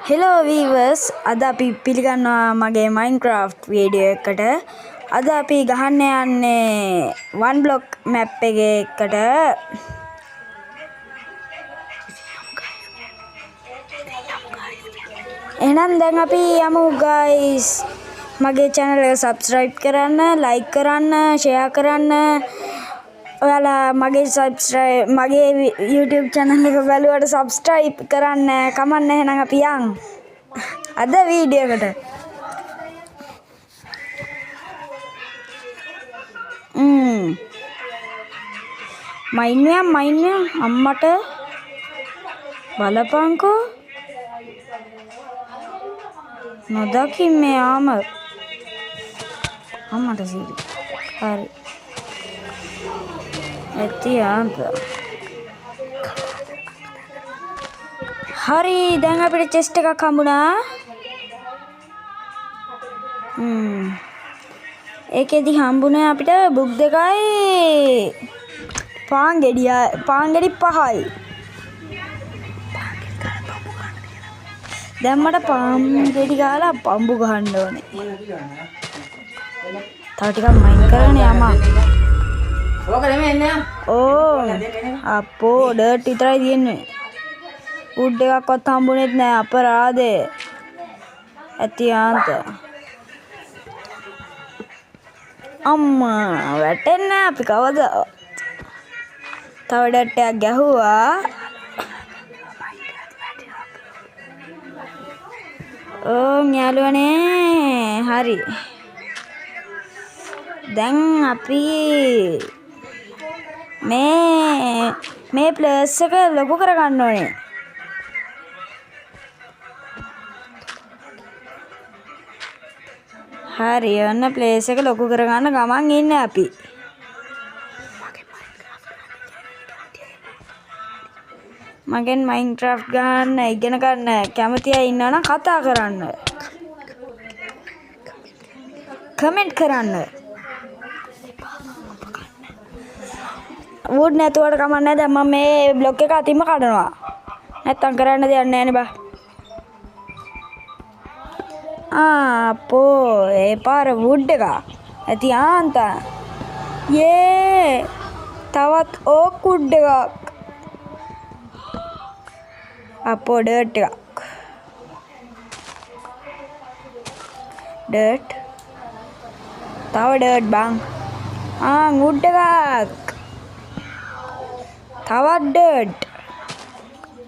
Hello viewers, අද අපි පිළිගන්නවා මගේ Minecraft video එකට. අද අපි ගහන්න යන්නේ one block map එකකට. එහෙනම් දැන් අපි යමු guys. මගේ channel එක subscribe කරන්න, like කරන්න, share කරන්න. ඔයාලා මගේ subscribe මගේ YouTube channel එක බැලුවට subscribe කරන්න කමන්නේ. එහෙනම් අපි යන් අද වීඩියෝ එකට. මයින් යම් මයින් යම් අම්මට බලපංකෝ නොදකින් මේ ආම අම්මට සිරි. හරි ඇති ආන්ත. හරි දැන් අපිට චෙස්ට් එකක් හම්බුණා. ඒකෙදි හම්බුනේ අපිට බුක් දෙකයි පාන් ගෙඩිය පාන් ගෙඩි පහයි. දැන් මට පාන් ගෙඩි ගහලා පම්බු ගහන්න ඕනේ. තව ටිකක් මයින් කරගෙන යමක්. ඕක නෙමෙයි එන්නේ. ඕ අපෝ ඩර්ට් විතරයි තියෙන්නේ. වුඩ් එකක්වත් හම්බුනේත් නෑ අපරාධේ. ඇති ආන්ත. අම්මා වැටෙන්නේ නෑ අපි කවදාවත්. තව ඩර්ට් එකක් ගැහුවා. ඕ යාළුවනේ හරි. දැන් අපි මේ මේ ප්ලේස් එක ලොකු කරගන්න ඕනේ. හරි ඔන්න ප්ලේස් එක ලොකු කරගන්න ගමන් ඉන්නේ අපි. මගෙන් මයින්ක්‍රාෆ්ට් ගන්න ඉගෙන ගන්න කැමති අය ඉන්නවා නම් කතා කරන්න. කමෙන්ට් කරන්න. වුඩ් නැතුවට කමක් නැහැ. දැන් මම මේ බ්ලොක් එක අතින්ම කඩනවා. නැත්තම් කරන්න දෙයක් නැහැ නේ බා. ආ අපෝ ඒ පාර වුඩ් එක. ඇති ආන්තා. යේ තවත් ඕක් වුඩ් එකක්. අපෝ ඩර්ට් එකක්. ඩර්ට්. තව ඩර්ට් බං. ආ වුඩ් එකක්. තවත් ඩර්ට්.